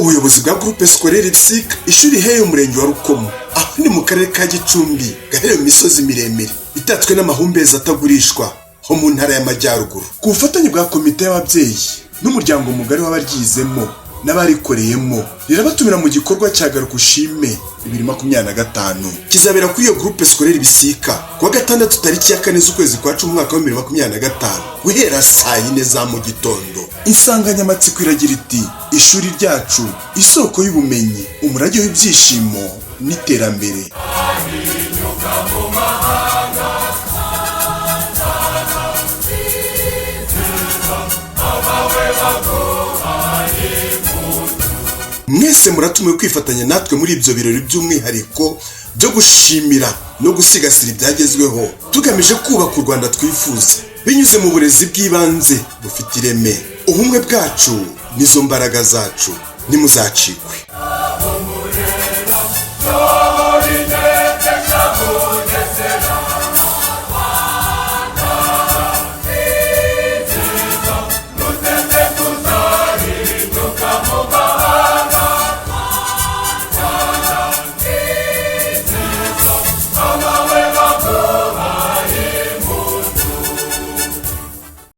Ubuyobozi bwa Groupe Scolaire Bisika, ishuri riherereye mu murenge wa Rukomo, aho ni mu karere ka Gicumbi, gaherereye mu misozi miremire itatswe n'amahumbezi atagurishwa, ho mu ntara y'Amajyaruguru, ku bufatanye bwa komite y'ababyeyi n'umuryango mugari w'abaryizemo n'abarikoreyemo, rirabatumira mu gikorwa cya Garuka Ushime 2025, kizabera kuri iyo Groupe Scolaire Bisika kuwa gatandatu, tariki ya 4 z'ukwezi kwa 10, umwaka wa 2025, guhera saa 4 za mu gitondo. Insanganyamatsiko iragira iti: "Ishuri ryacu, isoko y'ubumenyi, umurage w'ibyishimo n'iterambere." Mwese muratumiwe kwifatanya natwe muri ibyo birori by'umwihariko byo gushimira no gusigasira ibyagezweho, tugamije kubaka u Rwanda twifuza binyuze mu burezi bw'ibanze bufite ireme. Ubumwe bwacu nizo mbaraga zacu, ntimuzacikwe.